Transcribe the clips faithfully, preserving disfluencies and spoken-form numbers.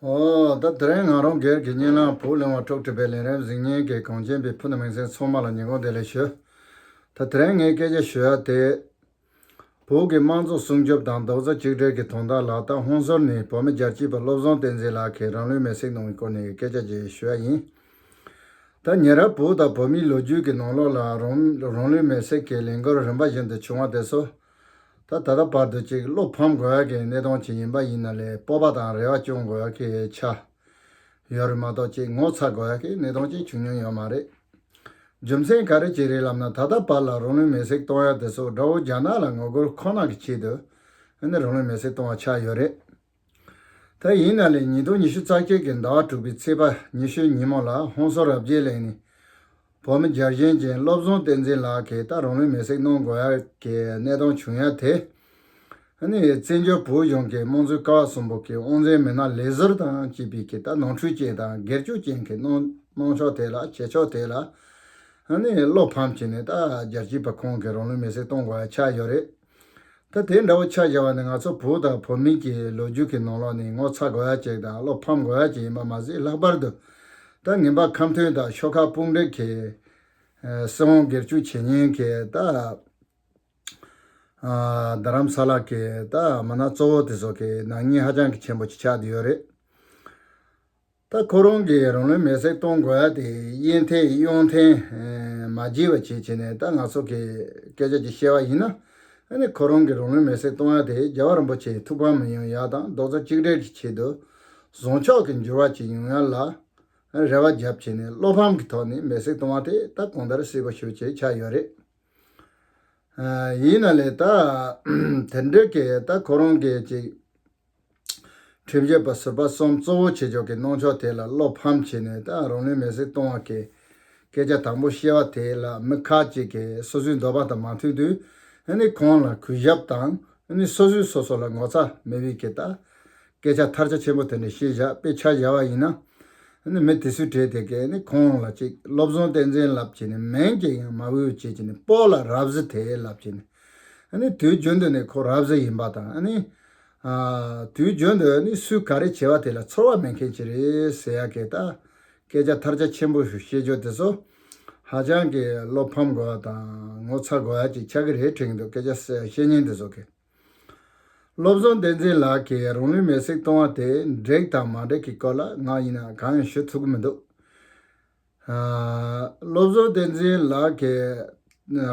ཨོ། ད་དེ་རིང་ང་རང་སྒེར་གྱི་བརྙན་ལམ་བོད་གླིང་བ་དྲུག་ཁྲི་པའི་ལས་རིམ་གཟིགས་མཁན་གྱི་གངས་ཅན་པའི་ཕུ་ནུ་མིང་སྲིང་ཚང་མ་ལ་ཉིན་གུང་བདེ་ལེགས་ཞུ། ད་དེ་རིང་ངས་སྐད་ཆ་ཞུ་ཡ་དེ། བོད་ཀྱི་དམངས་གཙོ་སྲུང་སྐྱོབ་དང་རྡོག་རྩ་གཅིག་སྒྲིལ་གྱི་དོན་དག་ལ་ད་ཧོན་སོར་ནས་བོད་མི་རྒྱལ་གཅེས་པ་བློ་བཟང་བསྟན་འཛིན་ལགས་ཀྱིས་རང་ལུས་མེར་སྲེག་གནང་བའི་སྐོར་ནས་སྐད་ཆ་ཅིག་ཞུ་ཡ་ཡིན། ད་ཉེ་རབས་བོད་དང་བོད་མིའི་ལོ་རྒྱུས་ཀྱི་ནང་ལོགས་ལ་རང་རང་ལུས་མེར་སྲེག་གི་ལས་འགུལ་རིམ་པ་བཞིན་དུ་བྱུང་བ་དེ་ཚོ། ད་ད་ལྟ་བར་དུ་ཅིག་བློ་ཕམ་དགོས་ཡ་གི་གནད་དོན་ཅིག་ཡིན་པ་ཡིན་ན་ལས་སྤོབས་པ་དང་རེ་བ་སྐྱོང་དགོས་ཡ་གི་ཆ་ཡོད་རེད་མ་གཏོགས་ཅིག་ངོ་ཚ་དགོས་ཡ་གི་གནད་དོན་ཅིག་བྱུང་མྱོང་ཡོད་མ་རེད། རྒྱུ་མཚན་ག་རེ་ཅིག་རེད་ལབ་ན། ད་ལྟ་བར་ལ་རང་ལུས་མེར་སྲེག་གཏོང་ཡ་དེ་ཚོ་དགྲ་བོ་རྒྱ་ནག་ལ་ངོ་རྒོལ་ཁོ་ན་གི་ཆེད་དུ་ཨ་ནི་རང་ལུས་མེར་སྲེག་གཏོང་བ་ཆགས་ཡོད་རེད། ད་ཡིན་ན་ལས་ཉིས་སྟོང་ཉི་ཤུ་རྩ་བརྒྱད་ཀྱི་ཟླ་བ་དྲུག་པའི་ཚེས་པ་ཉི་ཤུ་ཉིན་མོ་ལ་ཧོན་སོར་རབ་རྒྱས་གླིང་ནས་བོད་མི་རྒྱལ་ཞེན་ཅན་བློ་བཟང་བསྟན་འཛིན་ལགས་ཀྱིས་ད་རང་ལུས་མེར་སྲེག་གནང་དགོས་ཡ་གི་གནད་དོན་བྱུང་ཡ་དེ། ཨ་ནི་བཙན་བྱོལ་བོད་གཞུང་གི་དམངས་གཙོའི་ཀ་བ་གསུམ་པོ་གི་དབང་འཛིན་མི་སྣ་ལས་ཟུར་དང་བཅས་པའི་གི་ད་ནོར་འཁྲུལ་ཅན་དང་སྒེར་གཅོད་ཅན་གྱི་གནང་གནང་ཕྱོགས་དེ་ལ་བྱེད་ཕྱོགས་དེ་ལ་ཨ་ནི་བློ་ཕམ་བྱས་ནས་ད་རྒྱལ་གཅེས་པ་ཁོང་གིས་རང་ལུས་མེར་སྲེག་གཏོང་དགོས་ཡ་ཆགས་ཡོད་རེད། ད་དེ་འདྲ་བོ་ཆ་བཞག་པ་ནི་ང་ཚོ་བོད་དང་བོད་མི་གི་ལོ་རྒྱུས་ཀྱི་ནང་ལོགས་ནས་ངོ་ཚ་དགོས་ཡ་ཅིག་དང་བློ་ཕམ་དགོས་ཡ་ཅིག་ཡིན་པ་མ་ཟད། ལྷག་པར་དུ་ད་ངན་པ་ཁམས་སྟོད་དང་ཤོག་ཁག་དཔུང་སྒྲིག་གི་ཨ་སྲིད་དབང་སྒེར་གཅོད་བྱེད་མཁན་གྱི་ད་ཨ་རྡ་རམ་ས་ལ་གི་ད་མི་སྣ་གཙོ་བོ་དེ་ཚོ་གི་ནག་ཉེས་ཧ་ཅང་གི་ཆེན་པོ་ཅིག་ཆགས་བསྡད་ཡོད་རེད། ད་ཁོ་རང་གིས་རང་ལུས་མེར་སྲེག་གཏོང་དགོས་ཡ་དེ་གཡེང་ཐེངས་གཡེང་ཐེངས་མ་བརྗེད་པ་བྱེད་བྱས་ནས། ད་ང་ཚོ་གི་སྐད་ཆ་ཅིག་བཤད་པ་ཡིན་ན། ཨ་ནི་ཁོ་རང་གིས་རང་ལུས་མེར་སྲེག་གཏོང་ཡ་དེ་རྒྱལ་བ་རིན་པོ་ཆེའི་ཐུགས་ཕམ་མི་ཡོང་ཡ་དང་རྡོག་རྩ་གཅིག་སྒྲིལ་གྱི་ཆེད་དུ་བཟང་ཕྱོགས་ཀྱི་འགྱུར་བ་ཅིག་ཡོང་ཡ་ལ་རེ་བ་བརྒྱབ་བྱས་ནས་བློ་ཕམ་གྱི་ཐོག་ནས་མེར་སྲེག་གཏོང་བ་དེ་ད་གང་ལྟར་གསལ་པོ་ཞེ་པོ་ཅིག་ཆགས་ཡོད་རེད། ཨ་ཡིན་ན་ལས་ད་དེ་འདྲ་གི་ད་ཁོ་རང་གིས་ཅིག་ཁྲིམས་ཞིབ་པ་ཟུར་པ་གསུམ་གཙོ་བོ་བྱེད་ཕྱོགས་ཀྱི་གནང་ཕྱོགས་དེ་ལ་བློ་ཕམ་བྱས་ནས་ད་རང་ལུས་མེར་སྲེག་གཏོང་བ་གི་སྐད་ཆ་དང་པོ་བཤད་པ་དེ་ལ་མི་ཁག་ཅིག་གིས་སོ་སོའི་འདོད་པ་དང་མ་མཐུན་དུས་ཨ་ནི་ཁོང་ལ་གུས་ཞབས་དང་ཨ་ནི་སོ་སོས་སོ་སོ་ལ་ངོ་ཚ་མེད་པའི་གི་ད་སྐད་ཆ་ཐལ་ཆ་ཆེན་པོ་དེ་འདྲ་བཤད་བཞག་པའི་ཆ་བཞག་པ་ཡིན་ན། ཨ་ནི་མི་དེ་ཚོའི་གྲས་དེ་གས་ཨ་ནི་ཁོང་ལ་ཅིག་བློ་བཟང་བསྟན་འཛིན་ལབ་བྱས་ནས་མིང་གཅིག་ཡང་མ་འོས་བྱས་བྱས་ནས་སྤོ་ལགས་རབ་གཟི་དེ་ལབ་བྱས་ནས། ཨ་ནི་དུས་རྒྱུན་དུ་ནི་ཁོ་རབ་གཟི་ཡིན་པ་དང་། ཨ་ནི་ཨ་དུས་རྒྱུན་དུ་ནི་སུས་ག་རེ་བྱས་པ་དེ་ལ་ཚོར་བ་མེད་མཁན་ཅིག་རེད་ཟེར་ཡ་གི་ད་སྐད་ཆ་ཐལ་ཆ་ཆེན་པོ་ཞིག་བཤད་རྒྱུ་དེ་ཚོ་ཧ་ཅང་གི་བློ་ཕམ་དགོས་པ་དང་ངོ་ཚ་དགོས་ཡ་ཅིག་ཆགས་ཀྱི་རེད་དྲན་གྱི་འདུག་སྐད་ཆ་བཤད་མཁན་དེ་ཚོ་གི། བློ་བཟང་བསྟན་འཛིན་ལགས་ཀྱིས་རང་ལུས་མེར་སྲེག་གཏོང་བ་དེ་འགྲིག་དང་མ་འགྲིག་གི་སྐོར་ལ་ང་ཡིན་ན་གང་ཡང་ཞུ་ཐུབ་ཀྱི་མི་འདུག་ཨ་བློ་བཟང་བསྟན་འཛིན་ལགས་ཀྱིས་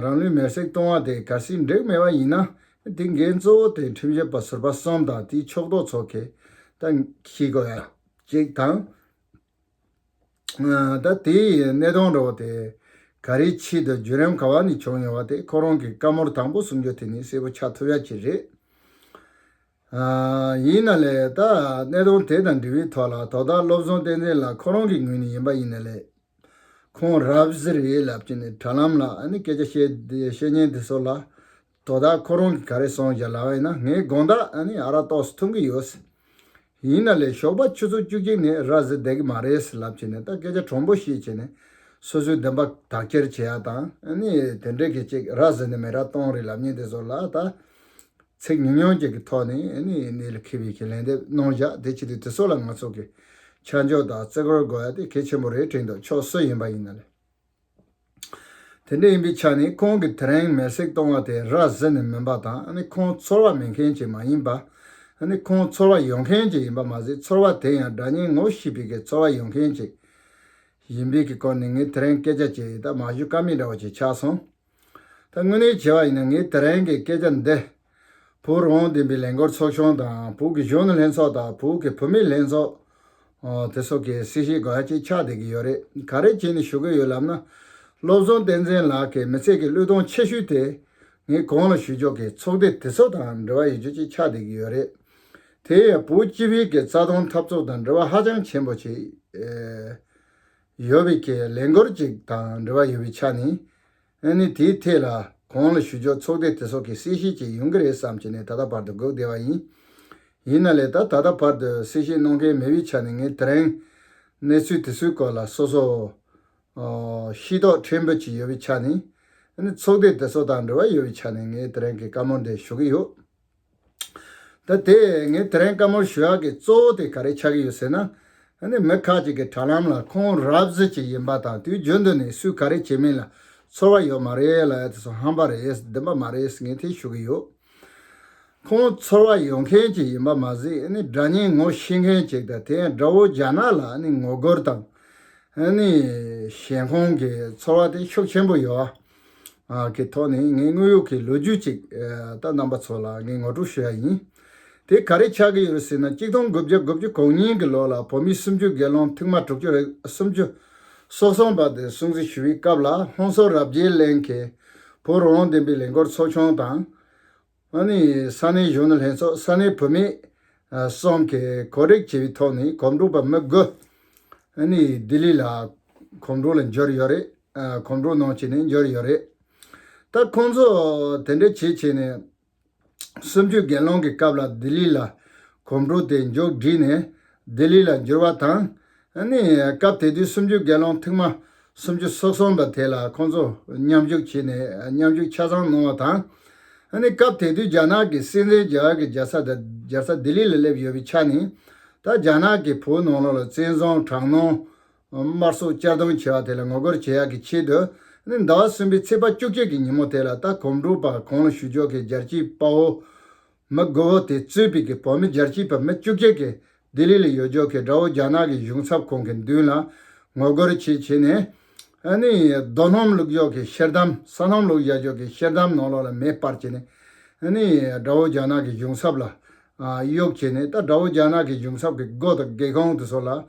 རང་ལུས་མེར་སྲེག་གཏོང་བ་དེ་གལ་སྲིད་འགྲིག་མེད་པ་ཡིན་ན། དེ་འགན་གཙོ་བོ་དེ་ཁྲིམས་ཞིབ་པ་ཟུར་པ་གསུམ་དང་དེའི་ཕྱོགས་གཏོགས་ཚོ་གིས་ད་ཤེས་དགོས་ཡ་གཅིག་དང་། ཨ་ད་དེའི་གནད་དོན་འདྲ་བོ་དེ་ག་རེའི་ཆེད་དུ་བརྒྱུད་རིམ་ག་བ་ནས་བྱུང་ཡོད་པ་དེ་ཁོ་རང་གི་བཀའ་མོལ་དང་པོ་གསུང་རྒྱུ་དེ་ནས་གསལ་པོ་ཆགས་ཐུབ་ཡ་ཅིག་རེད། ཨ་ཡིན་ན་ལས་ད་གནད་དོན་དེ་དང་འབྲེལ་བའི་ཐོག་ལ་དོ་བདག་བློ་བཟང་བསྟན་འཛིན་ལགས་ཁོ་རང་གི་ངོས་ནས་ཡིན་པ་ཡིན་ན་ལས། ཁོང་རབ་གཟི་རེད་ལབ་ཀྱི་ནས་དྲ་ལམ་ལ་ཨ་ནི་སྐད་ཆ་བཤད་བཤད་མཁན་དེ་ཚོ་ལ་དོ་བདག་ཁོ་རང་གིས་ག་རེ་གསུངས་བཞག་ལབ་པ་ཡིན་ན། ངས་དགོང་དག་ཨ་ནི་ཨ་རག་ཏོག་ཙམ་འཐུང་གི་ཡོད། ཡིན་ན་ལས་ཞོགས་པ་ཆུ་ཚོད་བཅུ་གཅིག་ནས་ར་བཟི་བསྡད་ཀྱི་མ་རེད་ལབ་བྱས་ནས་ད་སྐད་ཆ་དྲང་པོ་བཤད་བྱས་ནས་སོ་སོའི་བདེན་པ་དག་སྐྱེལ་བྱེད་ཡ་དང་། ཨ་ནི་དེ་འདྲའི་གི་ཅིག་ར་བཟི་ནས་མེ་རག་གཏོང་རེད་ལབ་མཁན་དེ་ཚོ་ལ་ད་ཚིག་ཉུང་ཉུང་ཅིག་གི་ཐོག་ནས་ཨ་ནི་གནད་ལ་འཁེལ་བའི་གི་ལན་འདེབས་གནང་བཞག་དེ་བྱེད་དུས་དེ་ཚོ་ལ་ང་ཚོ་གི་ཆ་འཇོག་དང་བརྩི་བཀུར་དགོས་ཡ་དེ་གལ་ཆེན་པོ་རེད་དྲན་འདུག་ཕྱོགས་སུ་ཡིན་པ་ཡིན་ན་ལས། དེ་འདྲ་ཡིན་པའི་ཆ་ནས་ཁོང་གིས་དེ་རིང་མེར་སྲེག་གཏོང་བ་དེ་ར་བཟི་ནས་མིན་པ་དང་། ཨ་ནི་ཁོང་ཚོར་བ་མེད་མཁན་ཅིག་མ་ཡིན་པ། ཨ་ནི་ཁོང་ཚོར་བ་ཡོད་མཁན་ཅིག་ཡིན་པ་མ་ཟད། ཚོར་བ་དེ་ཡང་དགྲ་གཉེན་ངོ་ཤེས་པའི་གི་ཚོར་བ་ཡོད་མཁན་ཅིག་ཡིན་པའི་གི་སྐོར་ནས་ངས་དེ་རིང་སྐད་ཆ་ཅིག་ད་མ་ཞུ་ཀ་མེད་འདྲ་བོ་ཅིག་ཆགས་སོང་། ད་དངོས་གནས་བྱས་པ་ཡིན་ན་ངས་དེ་རིང་གི་སྐད་ཆ་འདི་བོད་རང་དབང་བདེན་པའི་ལས་འགུལ་ཚོགས་ཆུང་དང་། བོད་ཀྱི་གཞོན་ནུ་ལྷན་ཚོགས་དང་། བོད་ཀྱི་བུད་མེད་ལྷན་ཚོགས། ཨོ་དེ་ཚོ་གི་གསལ་བཤད་དགོས་ཡ་ཅིག་ཆགས་བསྡད་ཀྱི་ཡོད་རེད། ག་རེ་བྱས་ནས་ཞུ་གི་ཡོད་ལབ་ན། བློ་བཟང་བསྟན་འཛིན་ལགས་ཀྱི་མི་ཚེ་གི་བློས་གཏོང་ཆེ་ཤོས་དེ་ངས་གོང་ལ་ཞུ་ཕྱོགས་ཀྱི་ཚོགས་སྡེ་དེ་ཚོ་དང་འབྲེལ་བ་ཡོད་རྒྱུ་ཅིག་ཆགས་བསྡད་ཀྱི་ཡོད་རེད། དེ་ཡང་བོད་སྤྱི་པའི་གི་རྩ་དོན་འཐབ་རྩོད་དང་འབྲེལ་བ་ཧ་ཅང་ཆེན་པོ་ཅིག་ཨེ་ཡོད་པའི་གི་ལས་འགུལ་ཅིག་དང་འབྲེལ་བ་ཡོད་པའི་ཆ་ནས། ཨ་ནི་དེའི་ཐད་ལ་གོང་ལ་ཞུ་ཕྱོགས་ཚོགས་སྡེ་དེ་ཚོ་གི་གསལ་བཤད་ཅིག་ཡོང་གི་རེད་བསམ་བྱས་ནས་ད་ལྟ་བར་དུ་སྒུག་བསྡད་པ་ཡིན། ཡིན་ན་ལས་ད་ད་ལྟ་བར་དུ་གསལ་བཤད་གནང་མཁན་མེད་པའི་ཆ་ནས་ངས་དེ་རིང་གནས་ཚུལ་དེ་ཚོའི་སྐོར་ལ་སོ་སོ་ཨོ་ཤེས་རྟོགས་ཕྲན་བུ་ཅིག་ཡོད་པའི་ཆ་ནས། ཨ་ནི་ཚོགས་སྡེ་དེ་ཚོ་དང་འབྲེལ་བ་ཡོད་པའི་ཆ་ནས་ངས་དེ་རིང་གི་བཀའ་མོལ་འདི་ཞུ་གི་ཡོད། ད་དེ་ངས་དེ་རིང་བཀའ་མོལ་ཞུ་ཡག་གི་གཙོ་བོ་དེ་ག་རེ་ཆགས་ཀྱི་ཡོད་ཟེར་ན། ཨ་ནི་མི་ཁ་ཅིག་གི་དྲ་ལམ་ལ་ཁོང་རབ་གཟི་ཅིག་ཡིན་པ་དང་དུས་རྒྱུན་དུ་ནས་སུས་ག་རེ་བྱེད་མིན་ལ་ཚོར་བ་ཡོད་མ་རེད་ལབ་ཡ་དེ་ཚོ་ཧམ་པ་རེད། བདེན་པ་མ་རེད། ངས་དེ་ཞུ་གི་ཡོད། ཁོང་ཚོར་བ་ཡོད་མཁན་ཅིག་ཡིན་པ་མ་ཟད་ཨ་ནི་དགྲ་གཉེན་ངོ་ཤེས་མཁན་ཅིག་དང་དེ་ཡང་དགྲ་བོ་རྒྱ་ནག་ལ་ཨ་ནི་ངོ་རྒོལ་དང་ཨ་ནི་ཞེན་ཁོང་གི་ཚོར་བ་དེ་ཤུགས་ཆེན་པོ་ཡོད། ཨ་གི་ཐོག་ནས་ངས་དངོས་ཡོད་ཀྱི་ལོ་རྒྱུས་ཅིག་ཨ་ད་རྣམ་པ་ཚོ་ལ་ངས་ངོ་སྤྲོད་ཞུ་ཡ་ཡིན། དེ་ག་རེ་ཆགས་ཀྱི་ཡོད་རེད་ཟེར་ན། གཅིག་སྟོང་དགུ་བརྒྱ་དགུ་བཅུ་གོ་གཉིས་ཀྱི་ལོ་ལ་བོད་མིའི་སུམ་ཅུ་སྒེར་ལངས་ཐེངས་མ་དྲུག་ཅུ་རེ་སུམ་ཅུ་སོ་གསུམ་པ་དེ་སྲུང་བརྩི་ཞུ་བའི་སྐབས་ལ་ཧོན་སུར་རབ་རྒྱས་གླིང་གི་བོད་རང་དབང་བདེན་པའི་ལས་འགུལ་ཚོགས་ཆུང་དང་། ཨ་ནི་ས་གནས་གཞོན་ནུ་ལྷན་ཚོགས། ས་གནས་བུད་མེད་ཨ་གསུམ་གྱིས་གོ་སྒྲིག་བྱས་པའི་ཐོག་ནས་གོམ་བགྲོད་པ་མི་དགུ་ཨ་ནི་ལྡི་ལི་ལ་གོམ་བགྲོད་ལ་འབྱོར་ཡོད་རེད། ཨ་གོམ་བགྲོད་གནང་བྱས་ནས་འབྱོར་ཡོད་རེད། ད་ཁོང་ཚོ་དེ་འདྲ་བྱས་བྱས་ནས་སུམ་ཅུ་སྒེར་ལངས་ཀྱི་སྐབས་ལ་ལྡི་ལི་ལ་གོམ་བགྲོད་དེ་མཇུག་བསྒྲིལ་ནས་ལྡི་ལི་ལ་འབྱོར་བ་དང་། ཨ་ནི་སྐབས་དེ་དུས་སུམ་ཅུ་སྒེར་ལངས་ཐེངས་མ་སུམ་ཅུ་སོ་གསུམ་པ་དེ་ལ་ཁོང་ཚོ་མཉམ་ཞུགས་བྱས་ནས་མཉམ་ཞུགས་ཆ་ཚང་གནང་བ་དང་། ཨ་ནི་སྐབས་དེ་དུས་རྒྱ་ནག་གི་སྲིད་འཛིན་རྒྱ་གར་གྱི་རྒྱལ་ས་དང་རྒྱལ་ས་ལྡི་ལི་ལ་སླེབས་ཡོད་པའི་ཆ་ནས། ད་རྒྱ་ནག་གིས་བོད་ནང་ལོགས་ལ་བཙན་བཟུང་དྲག་གནོན་དམར་གསོད་གཅར་རྡུང་བྱས་པ་དེ་ལ་ངོ་རྒོལ་བྱེད་ཡག་གི་ཆེད་དུ། ཨ་ནི་ཟླ་བ་གསུམ་པའི་ཚེས་པ་བཅུ་གཅིག་གི་ཉིན་མོ་དེ་ལ་ད་གོམ་བགྲོད་པ་གོང་ལ་ཞུ་ཕྱོགས་ཀྱི་རྒྱལ་གཅེས་དཔའ་བོ་མི་དགུ་བོ་དེ་གཙོས་པའི་གི་བོད་མི་རྒྱལ་གཅེས་པ་མི་བཅུ་གཅིག་གིས་ལྡི་ལི་ལ་ཡོད་ཕྱོགས་ཀྱི་དགྲ་བོ་རྒྱ་ནག་གི་གཞུང་ཚབ་ཁང་གི་མདུན་ལ་ངོ་རྒོལ་བྱེད་བྱས་ནས། ཨ་ནི་རྡོ་སྣུམ་བླུགས་ཕྱོགས་ཀྱི་ཤེལ་དམ། ས་སྣུམ་བླུགས་བཞག་ཕྱོགས་ཀྱི་ཤེལ་དམ་ནང་ལོགས་ལ་མེ་སྤར་བྱས་ནས། ཨ་ནི་དགྲ་བོ་རྒྱ་ནག་གི་གཞུང་ཚབ་ལ་ཨ་གཡུགས་བྱས་ནས། ད་དགྲ་བོ་རྒྱ་ནག་གི་གཞུང་ཚབ་ཀྱི་སྒོ་དང་སྒེའུ་ཁུང་དེ་ཚོ་ལ་ཨ་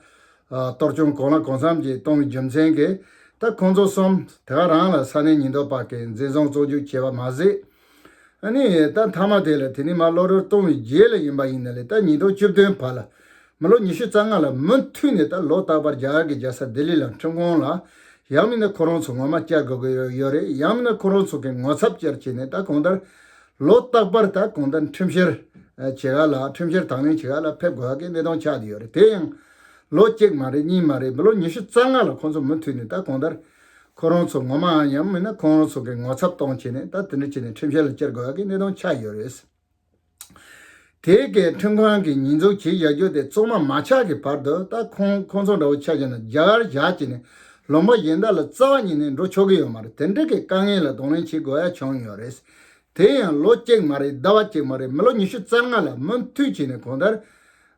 གཏོར་སྐྱོན་གང་ལ་གང་འཚམ་ཅིག་གཏོང་བའི་རྒྱུ་མཚན་གྱིས། ད་ཁོང་ཚོ་གསུམ་དེ་ག་རང་ལ་ས་གནས་ཉེན་རྟོག་པ་གིས་འཛིན་བཟུང་བཙོན་འཇུག་བྱས་པ་མ་ཟད། ཨ་ནི་ད་མཐའ་མ་དེ་ལ་དེ་ནས་མར་གློད་གྲོལ་གཏོང་བའི་རྗེས་ལ་ཡིན་པ་ཡིན་ན་ལས། ད་ཉིས་སྟོང་བཅུ་བདུན་བར་ལ་མི་ལོ་ཉི་ཤུ་རྩ་ལྔ་ལ་མུ་མཐུད་ནས་ད་ལོ་རྟག་པར་རྒྱ་གར་གྱི་རྒྱལ་ས་ལྡི་ལི་ལ་ཁྲིམས་ཁང་ལ་ཡང་མིན་ན་ཁོ་རང་ཚོ་ངོ་མ་བཅར་དགོས་ཀྱི་ཡོད་རེད། ཡང་མིན་ན་ཁོ་རང་ཚོ་གི་ངོ་ཚབ་བཅར་བྱས་ནས། ད་གང་ལྟར་ལོ་རྟག་པར་ད་གང་ལྟར་ཁྲིམས་བཤེར་བྱེད་ག་ལ། ཁྲིམས་བཤེར་དང་ལེན་བྱེད་ག་ལ་ཕེབས་དགོས་ཀྱི་གནས་སྟངས་ཆགས་བསྡད་ཡོད་རེད། དེ་ཡང་ལོ་གཅིག་མ་རེད། གཉིས་མ་རེད། མི་ལོ་ཉི་ཤུ་རྩ་ལྔ་ལ་ཁོང་ཚོ་མུ་མཐུད་ནས་ད་གང་ལྟར་ཁོ་རང་ཚོ་ངོ་མ་ཡང་མིན་ན་ཁོང་རང་ཚོ་གི་ངོ་ཚབ་གཏོང་བྱས་ནས། ད་དེ་འདྲ་བྱས་ནས་ཁྲིམས་བཤེར་ལ་བཅར་དགོས་ཀྱི་གནས་སྟངས་ཆགས་ཡོད་རེད། དེ་གའི་ཁྲིམས་ཁང་གི་ཉེས་འཛུགས་བྱས་བཞག་རྒྱུ་དེ་གཙང་མ་མ་ཆགས་ཀྱི་བར་དུ། ད་ཁོང་ཁོང་ཚོ་འདྲ་བོ་ཆ་བཞག་ན་རྒྱ་གར་བཞག་བྱས་ནས་ལུང་པ་གཞན་དག་ལ་རྩ་བ་ཉིད་ནས་འགྲོ་ཆོག་གི་ཡོད་མ་རེད། དེ་འདྲ་གི་དཀའ་ངལ་ལ་གདོང་ལེན་བྱེད་དགོས་ཡ་བྱུང་ཡོད་རེད། དེ་ཡང་ལོ་གཅིག་མ་རེད། ཟླ་བ་གཅིག་མ་རེད། མི་ལོ་ཉི་ཤུ་རྩ་ལྔ་ལ་མུ་མཐུད་བྱས་ནས་གང་ལྟར་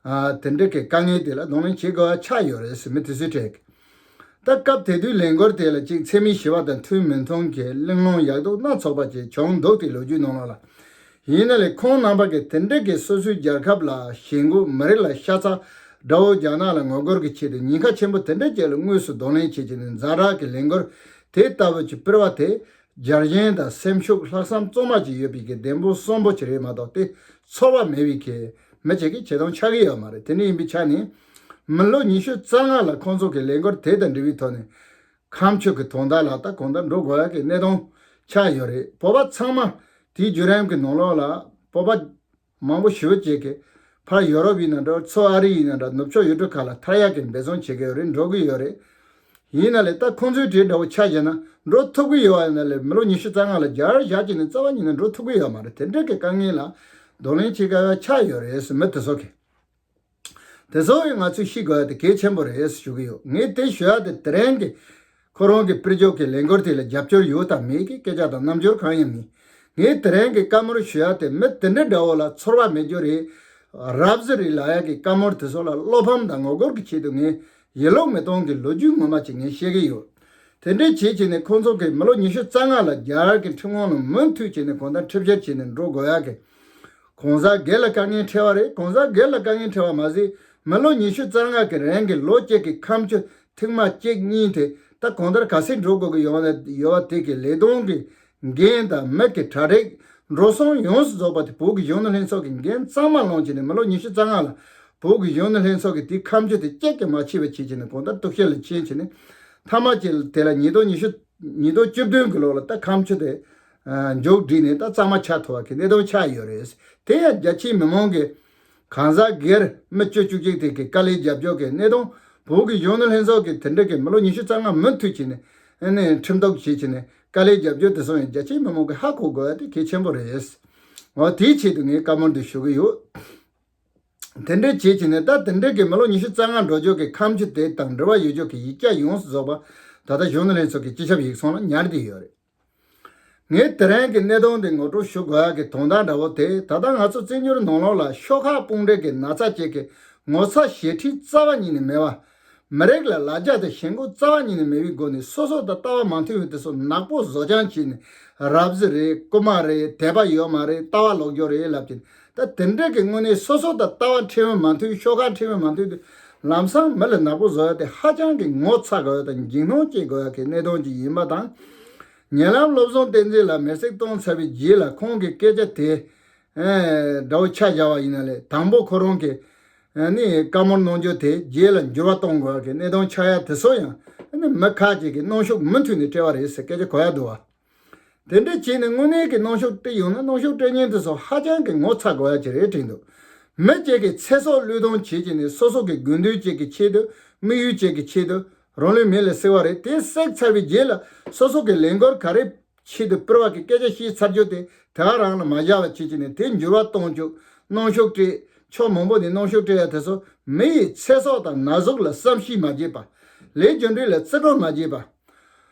ཨ་དེ་འདྲ་གི་དཀའ་ངལ་དེ་ལ་གདོང་ལེན་བྱེད་དགོས་ཡ་ཆགས་ཡོད་རེད། མི་དེ་ཚོའི་གྲས་ཀྱི། ད་སྐབས་དེ་དུས་ལས་འགུལ་དེ་ལ་གཅིག་འཚེ་མེད་ཞི་བ་དང་མཐུན་མི་མཐུན་གྱི་གླེང་སློང་ཡག་སྡུག་སྣ་ཚོགས་པ་ཅིག་བྱུང་འདུག་དེ་ལོ་རྒྱུས་ནང་ལོགས་ལ། ཡིན་ན་ལས་ཁོང་རྣམ་པ་གིས་དེ་འདྲ་གི་སོ་སོའི་རྒྱལ་ཁབ་ལ་ཞེན་ཁོག་མི་རིགས་ལ་ཤ་ཚ། དགྲ་བོ་རྒྱ་ནག་ལ་ངོ་རྒོལ་གྱི་ཆེད་དུ་ཉེན་ཁ་ཆེན་པོ་དེ་འདྲ་ཅིག་ལ་དངོས་སུ་གདོང་ལེན་བྱེད་ཀྱི་ནས་ཛ་དྲག་གི་ལས་འགུལ་དེ་ལྟ་བུ་ཅིག་སྤེལ་བ་དེ། རྒྱལ་ཞེན་དང་སེམས་ཤུགས་ལྷག་བསམ་གཙང་མ་ཅིག་ཡོད་པའི་གི་ལྡེམ་པོ་གསོན་པོ་ཅིག་རེད་མ་གཏོགས། དེ་ཚོར་བ་མེད་པའི་གི་མི་ཅིག་གི་བྱེད་སྟངས་ཆགས་ཀྱི་ཡོད་མ་རེད། དེ་འདྲ་ཡིན་པའི་ཆ་ནས་མི་ལོ་ཉི་ཤུ་རྩ་ལྔ་ལ་ཁོང་ཚོ་གི་ལས་འགུལ་དེ་དང་འབྲེལ་བའི་ཐོག་ནས་ཁ་མཆུ་གི་དོན་དག་ལ་ད་གང་ལྟར་འགྲོ་དགོས་ཡ་གི་གནས་སྟངས་ཆགས་ཡོད་རེད། བོད་པ་ཚང་མ་དེའི་བརྒྱུད་རིམ་གྱི་ནང་ལོགས་ལ་བོད་པ་མང་པོ་ཞེ་པོ་ཅིག་གིས་ཕར་ཡོ་རོབ་ཡིན་ན་འདྲ། མཚོ་ཨ་རི་ཡིན་ན་འདྲ། ནུབ་ཕྱོགས་ཡུལ་གྲུ་ཁག་ལ་ཐར་ཡག་གི་འབད་བརྩོན་བྱེད་ཀྱི་ཡོད་རེད། འགྲོ་གི་ཡོད་རེད། ཡིན་ན་ལས་ད་ཁོང་ཚོའི་གྲས་འདྲ་བོ་ཆ་བཞག་ན་འགྲོ་ཐུབ་ཀྱི་ཡོད་པ་ཡིན་ན་ལས། མི་ལོ་ཉི་ཤུ་རྩ་ལྔ་ལ་རྒྱ་གར་བཞག་བྱས་ནས་རྩ་བ་ཉིད་ནས་འགྲོ་ཐུབ་ཀྱི་ཡོད་མ་རེད། དེ་འདྲ་གི་དཀའ་ངལ་ལ་གདོང་ལེན་བྱེད་དཀའ་བ་ཆགས་ཡོད་རེད། མི་དེ་ཚོ་གིས། དེ་ཚོ་ཡང་ང་ཚོས་ཤེས་དགོས་ཡ་དེ་གལ་ཆེན་པོ་རེད་ཞུ་གི་ཡོད། ངས་དེ་ཞུ་ཡ་དེ་དེ་རིང་གི་ཁོ་རང་གི་དཔེར་བརྗོད་ཀྱི་ལས་འགུལ་དེ་ལ་རྒྱབ་སྐྱོར་ཡོད་དང་མེད་ཀྱི་སྐད་ཆ་དང་རྣམ་འགྱུར་གང་ཡང་མིན། ངས་དེ་རིང་གི་བཀའ་མོལ་ཞུ་ཡ་དེ་མི་དེ་འདྲ་འདྲ་བོ་ལ་ཚོར་བ་མེད་རྒྱུ་རེད། རབ་གཟི་རེད་ལབ་ཡ་གི་བཀའ་མོལ་དེ་ཚོ་ལ་བློ་ཕམ་དང་ངོ་རྒོལ་གྱི་ཆེད་དུ་ངས་ཡིད་བློ་མི་གཏོང་གི་ལོ་རྒྱུས་ངོ་མ་ཅིག་ངས་བཤད་ཀྱི་ཡོད། དེ་འདྲའི་བྱེད་བྱས་ནས་ཁོང་ཚོ་གིས་མི་ལོ་ཉི་ཤུ་རྩ་ལྔ་ལ་རྒྱ་གར་གྱི་ཁྲིམས་ཁང་ལ་མུ་མཐུད་བྱས་ནས་གང་ལྟར་ཁྲིམས་བཤེར་བྱས་ནས་འགྲོ་དགོས་ཡ་གི། གང་ཟག་སྒེར་ལ་དཀའ་ངལ་འཕྲད་པ་རེད། གང་ཟག་སྒེར་ལ་དཀའ་ངལ་འཕྲད་པ་མ་ཟད། མི་ལོ་ཉི་ཤུ་རྩ་ལྔ་གི་རིང་གི་ལོ་གཅིག་གི་ཁ་མཆུ་ཐེངས་མ་གཅིག་གཉིས་དེ་ད་གང་ལྟར་ག་ཚད་འགྲོ་དགོས་ཀྱི་ཡོད་ན་ཡོད་པ་དེ་གི་ལས་དོན་གྱི་འགན་དང་མི་གི་གྲ་སྒྲིག་འགྲོ་སོང་ཡོངས་སུ་རྫོགས་པ་དེ་བོད་ཀྱི་གཞོན་ནུ་ལྷན་ཚོགས་ཀྱི་འགན་གཙང་མ་བླངས་བྱས་ནས། མི་ལོ་ཉི་ཤུ་རྩ་ལྔ་ལ་བོད་ཀྱི་གཞོན་ནུ་ལྷན་ཚོགས་ཀྱི་དེའི་ཁ་མཆུ་དེ་གཅིག་ཀྱང་མ་མཆིས་པ་བྱས་བྱས་ནས་གང་ལྟར་གཏུག་བཤེར་ལ་ཕྱིན་བྱས་ནས། མཐའ་མ་གཅིག་དེ་ལ་ཉིས་སྟོང་ཉི་ཤུ་ཉིས་སྟོང་བཅུ་བདུན་གྱི་ལོ་ལ་ད་ཁ་མཆུ་དེ་ཨ་མཇུག་བསྒྲིལ་ནས་ད་གཙང་མ་ཆགས་ཐུབ་པ་གི་གནད་དོན་ཆགས་ཡོད་རེད། དེ་ཡང་རྒྱ་ཆེའི་མི་མང་གི་གང་ཟག་སྒེར་མི་བཅུ་བཅུ་གཅིག་དེ་གི་དཀའ་ལས་རྒྱབ་ཕྱོགས་ཀྱི་གནད་དོན། བོད་ཀྱི་གཞོན་ནུ་ལྷན་ཚོགས་ཀྱི་དེ་འདྲ་གི་མི་ལོ་ཉི་ཤུ་རྩ་ལྔ་མུ་མཐུད་བྱས་ནས་ཨ་ནི་ཁྲིམས་གཏུག་བྱེད་བྱས་ནས་དཀའ་ལས་རྒྱབ་ཕྱོགས་དེ་ཚོ་ཡང་རྒྱ་ཆེའི་མི་མང་གི་ཧ་གོ་དགོས་ཡ་དེ་གལ་ཆེན་པོ་རེད། འོ་དེའི་ཆེད་དུ་ངས་བཀའ་མོལ་འདི་ཞུ་གི་ཡོད། དེ་འདྲའི་བྱེད་ཀྱི་ནས། ད་དེ་འདྲའི་གི་མི་ལོ་ཉི་ཤུ་རྩ་ལྔ་འགྲོ་ཆོག་གི་ཁམས་ཆུ་དེ་དང་འབྲེལ་བ་ཡོད་ཆོག་གི་ཡིག་ཆ་ཡོངས་སུ་རྫོགས་པ་ད་ལྟ་གཞོན་ནུ་ལྷན་ཚོགས་ཀྱི་སྤྱི་ཁྱབ་ཡིག་ཚང་ལ་ཉར་བསྡད་ཡོད་རེད། ངས་དེ་རིང་གི་གནད་དོན་འདི་ངོ་སྤྲོད་ཞུ་དགོས་ཡག་གི་དོན་དག་འདྲ་བོ་དེ། ད་ལྟ་ང་ཚོ་བཙན་བྱོལ་ནང་ལོགས་ལ་ཤོག་ཁག་དཔུང་སྒྲིག་གི་ན་ཚ་བཅས་ཀྱི་ངོ་ཚ་ཞེ་ཁྲེལ་རྩ་བ་ཉིད་ནས་མེད་པ། མི་རིགས་ལ་ལ་རྒྱ་དང་ཞེན་ཁོག་རྩ་བ་ཉིད་ནས་མེད་པའི་སྒོ་ནས། སོ་སོ་དང་ལྟ་བ་མ་མཐུན་པའི་དེ་ཚོ་ནག་པོ་བཟོ་སྦྱང་བྱས་ནས། རབ་གཟི་རེད། རྐུ་མ་རེད། དད་པ་ཡོད་མ་རེད། ལྟ་བ་ལོག་སྦྱོར་རེད་ལབ་ཀྱིན། ད་དེ་འདྲ་གི་དངོས་གནས་སོ་སོ་དང་ལྟ་བ་འཁྲིལ་བ་མ་མཐུན། ཤོག་ཁག་འཁྲིལ་བ་མ་མཐུན་དུས། ལམ་སང་མི་ལ་ནག་པོ་བཟོ་ཡ་དེ་ཧ་ཅང་གི་ངོ་ཚ་དགོས་ཡ་དང་འཇིགས་སྣང་སྐྱེ་དགོས་ཡ་གི་གནད་དོན་ཅིག་ཡིན་པ་དང་། ཉེ་ལམ་བློ་བཟང་བསྟན་འཛིན་ལ་མེར་སྲེག་གཏོང་ཚར་བའི་རྗེས་ལ་ཁོང་གི་སྐད་ཆ་དེ། ཨེ། འདྲ་བོ་ཆ་བཞག་པ་ཡིན་ན་ལས། དང་པོ་ཁོ་རང་གི་ཨ་ནི་བཀའ་མོལ་གནང་རྒྱུ་དེ་རྗེས་ལ་འགྱུར་བ་གཏོང་དགོས་ཡ་གི་གནད་དོན་ཆགས་ཡ་དེ་ཚོ་ཡང་ཨ་ནི་མི་ཁ་ཅིག་གི་གནོན་ཤུགས་མུ་མཐུད་ནས་སྤྲད་པ་རེད་ཟེར་སྐད་ཆ་གོ་ཡ་འདུག་བ། དེ་འདྲ་བྱས་ནས་དངོས་གནས་ཀྱི་གནོན་ཤུགས་སྤྲད་ཡོང་ན། གནོན་ཤུགས་སྤྲད་མཁན་དེ་ཚོ་ཧ་ཅང་གི་ངོ་ཚ་དགོས་ཡ་ཅིག་རེད་དྲན་འདུག་མི་གཅིག་གི་ཚེ་སྲོག་བློས་གཏོང་བྱེད་ཀྱི་ནས། སོ་སོ་གི་དགོས་འདུན་གཅིག་གི་ཆེད་དུ། དམིགས་ཡུལ་གཅིག་གི་ཆེད་དུ་རང་ལུས་མེ་ལ་བསྲེགས་པ་རེད། དེ་བསྲེགས་ཚར་བའི་རྗེས་ལ་སོ་སོ་གི་ལས་འགུལ་ག་རེ་ཆེད་དུ་སྤེལ་བ་གི་སྐད་ཆ་བཤད་ཚར་རྒྱུ་དེ་དེ་ག་རང་ལ་མ་བཞག་པ་བྱེད་ཀྱི་ནས། དེ་འགྱུར་བ་གཏོང་བཅུག་གནོན་ཤུགས་སྤྲད། ཕྱོགས་མང་པོ་ནས་གནོན་ཤུགས་སྤྲད་ཡ་དེ་ཚོ་མི་ཡི་ཚེ་སྲོག་དང་ན་ཟུག་ལ་བསམ་ཤེས་མ་བྱས་པ། ལས་རྒྱུ་འབྲས་ལ་བརྩི་བཀུར་མ་བྱས་པ།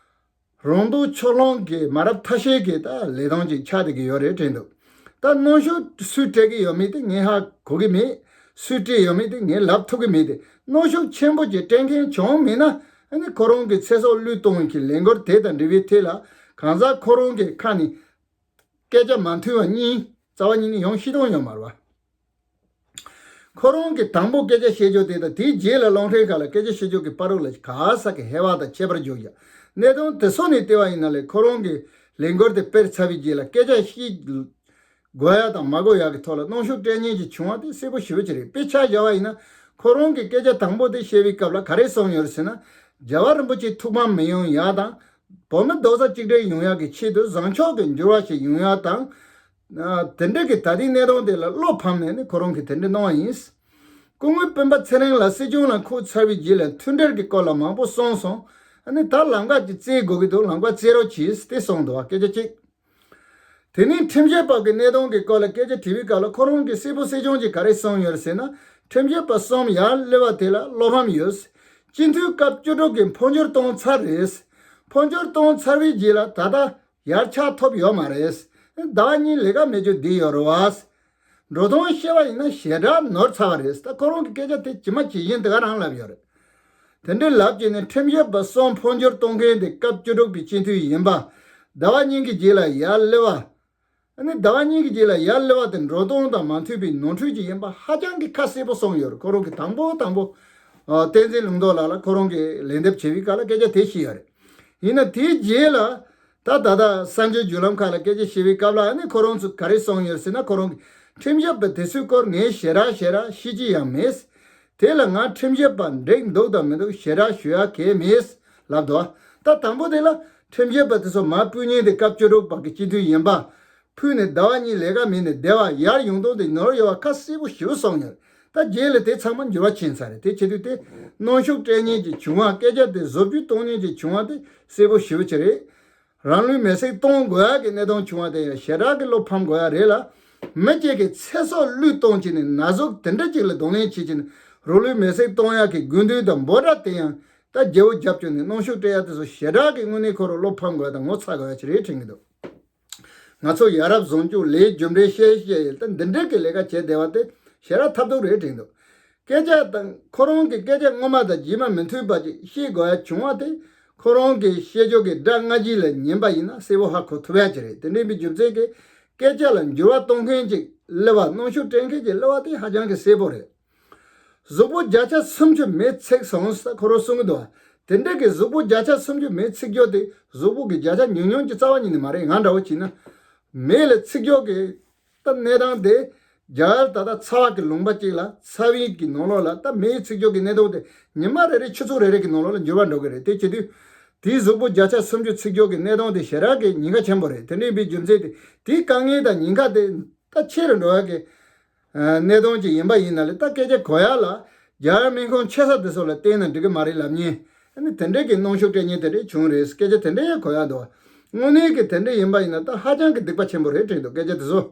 རང་སྡུག་ཕྱོགས་ལྷུང་གི་མ་རབས་ཐ་ཤལ་གྱི་ད་ལས་སྟངས་ཅིག་ཆགས་བསྡད་ཀྱི་ཡོད་རེད་དྲན་འདུག་ད་གནོན་ཤུགས་སུས་སྤྲད་ཀྱི་ཡོད་མེད་དེ་ངས་ཧ་གོ་གི་མེད། སུས་སྤྲད་ཡོད་མེད་དེ་ངས་ལབ་ཐུབ་ཀྱི་མེད་དེ། གནོན་ཤུགས་ཆེན་པོ་ཅིག་སྤྲད་མཁན་བྱུང་མེད་ན། ཨ་ནི་ཁོ་རང་གི་ཚེ་སྲོག་བློས་གཏོང་གི་ལས་འགུལ་དེ་དང་འབྲེལ་བའི་ཐད་ལ་གང་ཟག་ཁོ་རང་གི་ཁ་ནས་སྐད་ཆ་མ་མཐུན་པ་གཉིས་རྩ་བ་ཉིད་ནས་ཡོང་ཤེས་དོན་ཡོད་མ་རེད་བ། ཁོ་རང་གིས་དང་པོ་སྐད་ཆ་བཤད་རྒྱུ་དེ་དང་། དེའི་རྗེས་ལ་རླུང་འཕྲིན་ཁང་ལ་སྐད་ཆ་བཤད་རྒྱུ་གི་བར་རོ་ལ་ག་ས་གི་ཧེ་བག་དང་ཁྱད་པར་འཇོག་ཡ། གནད་དོན་དེ་ཚོ་ནས་བལྟས་པ་ཡིན་ན་ལས། ཁོ་རང་གི་ལས་འགུལ་དེ་སྤེལ་ཚར་བའི་རྗེས་ལ་སྐད་ཆ་བཤད་དགོས་ཡ་དང་མ་དགོས་ཡ་གི་ཐོག་ལ་གནོན་ཤུགས་སྤྲད་མཁན་ཅིག་བྱུང་བ་དེ་གསལ་པོ་ཞེ་པོ་ཅིག་རེད། དཔེ་ཆ་བཞག་པ་ཡིན་ན། ཁོ་རང་གི་སྐད་ཆ་དང་པོ་དེ་བཤད་པའི་སྐབས་ལ་ག་རེ་གསུངས་ཡོད་རེད་ཟེར་ན། རྒྱལ་བ་རིན་པོ་ཆེ་ཐུགས་ཕམ་མི་ཡོང་ཡ་དང་། བོད་མི་རྡོག་རྩ་གཅིག་སྒྲིལ་ཡོང་ཡག་གི་ཆེད་དུ་བཟང་ཕྱོགས་ཀྱི་འགྱུར་བ་ཞིག་ཡོང་ཡག་དང་། ཨ། དེ་འདྲ་གི་ད་ལྟའི་གནས་སྟངས་དེ་ལ་བློ་ཕམ་ནས་ནི་ཁོ་རང་གིས་དེ་འདྲ་གནང་བ་ཡིན། སྐུ་ངོ་སྤེན་པ་ཚེ་རིང་ལགས་སྲིད་སྐྱོང་ལ་འཁོད་ཚར་བའི་རྗེས་ལ་མཐུན་སྒྲིལ་གྱི་སྐོར་ལ་མང་པོ་གསུངས་སོང་། ཨ་ནི་ད་ལམ་ཁ་ཅིག་བཙལ་དགོས་ཀྱི་འདུག་ལམ་ཁ་བཙལ་རོགས་གྱིས་ཏེ་གསུངས་འདུག་བ། སྐད་ཆ་གཅིག་དེ་ནས་ཁྲིམས་ཞིབ་པ་གི་གནད་དོན་གྱི་སྐོར་ལ་སྐད་ཆ་དྲིས་པའི་སྐབས་ལ་ཁོ་རང་གིས་གསལ་པོ་གསལ་རྐྱང་ཅིག་ག་རེ་གསུངས་ཡོད་རེད་ཟེར་ན། ཁྲིམས་ཞིབ་པ་གསུམ་ཡར་སླེབས་པ་དེ་ལ་བློ་ཕམ་ཡོད། སྤྱི་འཐུས་སྐབས་བཅུ་དྲུག་གི་འཕོ་འགྱུར་བཏང་ཚར་རེད། འཕོ་འགྱུར་བཏང་ཚར་བའི་རྗེས་ལ་ད་ལྟ་ཡར་ཆགས་ཐུབ་ཡོད་མ་རེད། ཟླ་བ་གཉིས་ལས་ཀ་མེད་རྒྱུ་བསྡད་ཡོད་རེད་བ། འགྲོ་སྟངས་བཤད་པ་ཡིན་ན་ཞེ་དྲག་ནོར་ཚར་བ་རེད། ད་ཁོ་རང་གི་སྐད་ཆ་དེ་ཇི་མ་ཇི་བཞིན་དེ་ག་རང་ལབ་ཡོད་རེད། དེ་འདྲའི་ལབ་བྱས་ནས་ཁྲིམས་ཞིབ་པ་གསུམ་འཕོ་འགྱུར་གཏོང་མཁན་དེ་སྐབས་བཅུ་དྲུག་པའི་སྤྱི་འཐུས་ཡིན་པ། ཟླ་བ་གཉིས་ཀྱི་རྗེས་ལ་ཡར་སླེབས་པ། ཨ་ནི་ཟླ་བ་གཉིས་ཀྱི་རྗེས་ལ་ཡར་སླེབས་པ་དེ་འགྲོ་སྟངས་དང་མ་མཐུན་པའི་ནོར་འཁྲུལ་ཅིག་ཡིན་པ་ཧ་ཅང་གི་ཁ་གསལ་པོ་གསུངས་ཡོད་རེད། ཁོ་རང་གིས་དང་པོ་དང་པོ། ཨ། བསྟན་འཛིན་ལུང་རྟོགས་ལགས་ལ་ཁོ་རང་གིས་ལན་འདེབས་བྱེད་པའི་སྐབས་ལ་སྐད་ཆ་དེ་བཤད་ཡོད་རེད། ཡིན་ན་དེའི་རྗེས་ལ་ད་ད་ལྟ་གསར་འགྱུར་བརྒྱུད་ལམ་ཁག་ལ་སྐད་ཆ་བཤད་པའི་སྐབས་ལ་ཨ་ནི་ཁོ་རང་ཚོས་ག་རེ་གསུངས་ཡོད་ཟེར་ན། ཁོ་རང་གིས་ཁྲིམས་ཞིབ་པ་དེ་ཚོའི་སྐོར་ངས་ཞེ་དྲག་ཞེ་དྲག་ཤེས་ཀྱི་ཡང་མེད། དེ་ལ་ང་ཁྲིམས་ཞིབ་པ་འགྲིག་འདུག་དང་མི་འདུག་ཞེ་དྲག་ཞུ་ཡ་གང་ཡང་མེད་ལབ་འདུག་ད་དང་པོ་དེ་ལ་ཁྲིམས་ཞིབ་པ་དེ་ཚོ་མར་ཕུད་མཁན་དེ་སྐབས་བཅུ་དྲུག་པ་གི་སྤྱི་འཐུས་ཡིན་པ། ཕུད་ནས་ཟླ་བ་གཉིས་ལས་ཀ་མེད་ནས་སྡེ་བ་ཡར་ཡོང་སྟངས་དེ་ནོར་ཡོད་པ་ཁ་གསལ་པོ་ཞེ་པོ་གསུངས་ཡོད། ད་རྗེས་ལ་དེ་ཚང་མ་འགྱུར་བ་ཕྱིན་ཚར་རེད། དེ་བྱེད་དུས་དེ་གནོན་ཤུགས་སྤྲད་མཁན་གྱི་བྱུང་བ། སྐད་ཆ་དེ་བཟོ་བཅོས་གཏོང་མཁན་གྱི་བྱུང་བ་དེ་གསལ་པོ་ཞེ་པོ་ཅིག་རེད། རང་ལུས་མེར་སྲེག་གཏོང་དགོས་ཡག་གི་གནད་དོན་བྱུང་བ་དེ་ཡང་ཞེ་དྲག་གི་བློ་ཕམ་དགོས་ཡག་རེད་ལ། མི་གཅིག་གི་ཚེ་སྲོག་བློས་གཏོང་བྱས་ནས་ན་ཟུག་དེ་འདྲ་ཅིག་ལ་གདོང་ལེན་བྱེད་ཀྱིན་རང་ལུས་མེར་སྲེག་གཏོང་ཡག་གི་དགོས་འདུན་དང་འབོད་སྒྲ་དེ་ཡང་ད་རྒྱལ་པོ་རྒྱབ་སྐྱོར་ནས་གནོན་ཤུགས་སྤྲད་ཡག་དེ་ཚོ་ཞེ་དྲག་གི་དངོས་གནས་ཁོ་རང་བློ་ཕམ་དགོས་ཡག་དང་ངོ་ཚ་དགོས་ཡག་ཅིག་རེད་དྲན་གྱི་འདུག་ང་ཚོ་ཡ་རབས་བཟང་སྤྱོད་ལས་རྒྱུ་འབྲས་བཤད་བཤད་ཡིན་ད་འདི་འདྲ་གི་ལས་ཀ་བྱས་བསྡད་པ་དེ་ཞེ་དྲག་ཐབས་སྡུག་རེད་དྲན་འདུག་སྐད་ཆ་དང་ཁོ་རང་གི་སྐད་ཆ་སྔོན་མ་དང་རྗེས་མ་མི་མཐུན་པ་ཅིག་བཤད་དགོས་ཡ་བྱུང་བ་དེ་ཁོ་རང་གི་བཤད་རྒྱུ་གི་སྒྲ་སྔ་རྗེས་ལ་ཉན་པ་ཡིན་ན་གསལ་པོ་ཧ་གོ་ཐུབ་ཡ་ཅིག་རེད། དེ་འདྲའི་མི་རྒྱུ་མཚན་གྱི་སྐད་ཆ་ལ་འགྱུར་བ་གཏོང་མཁན་ཅིག་སླེབས་པ་གནོན་ཤུགས་སྤྲད་མཁན་ཅིག་སླེབས་པ་དེ་ཧ་ཅང་གི་གསལ་པོ་རེད། གཟུགས་པོ་བརྒྱ་ཆ་སུམ་ཅུ་མེ་ཚིག་སོང་ས་ཁོ་རང་གསུང་གི་འདུག་བ། དེ་འདྲ་གི་གཟུགས་པོ་བརྒྱ་ཆ་སུམ་ཅུ་མེ་ཚིག་རྒྱུ་དེ་གཟུགས་པོ་གི་བརྒྱ་ཆ་ཉུང་ཉུང་གི་རྩ་བ་ཉིད་ནས་མ་རེད། ང་འདྲ་བོ་བྱས་ན་མེ་ལ་ཚིག་རྒྱུ་གི་ད་གནས་སྟངས་དེ་རྒྱ་གར་ད་ལྟ་ཚ་བ་གི་ལུང་པ་གཅིག་ལ་ཚ་བའི་གི་ནང་ལོགས་ལ་ད་མེ་ཚིག་རྒྱུ་གི་གནས་སྟངས་དེ་ཉི་མ་རེ་རེ་ཆུ་ཚོད་རེ་རེ་གི་ནང་ལོགས་ལ་འགྱུར་བ་འགྲོ་གི་རེད། དེ་བྱེད་དུས་དེའི་གཟུགས་པོ་བརྒྱ་ཆ་སུམ་ཅུ་ཚིག་རྒྱུ་གི་གནས་སྟངས་དེ་ཞེ་དྲག་གི་ཉེན་ཁ་ཆེན་པོ་རེད། དེ་འདྲའི་མི་རྒྱུ་མཚན་དེ་དེའི་དཀའ་ངལ་དང་ཉེན་ཁ་དེ་ད་ཆེ་རུ་འགྲོ་ཡ་གི་གནད་དོན་ཅིག་ཡིན་པ་ཡིན་ན་ལས། ད་སྐད་ཆ་གོ་ཡ་ལ་རྒྱ་གར་སྨན་ཁང་ཆེ་ས་དེ་ཚོ་ལ་བལྟས་ན་འགྲིག་གི་མ་རེད་ལབ་མཁན་ཨ་ནི་དེ་འདྲའི་གི་གནོན་ཤུགས་སྤྲད་མཁན་དེ་འདྲའི་བྱུང་རེད། སྐད་ཆ་དེ་འདྲའི་ཡང་གོ་ཡ་འདུག་དངོས་གནས་གི་དེ་འདྲ་ཡིན་པ་ཡིན་ན་ད་ཧ་ཅང་གི་སྡིག་པ་ཆེན་པོ་རེད་དྲན་འདུག་སྐད་ཆ་དེ་ཚོ།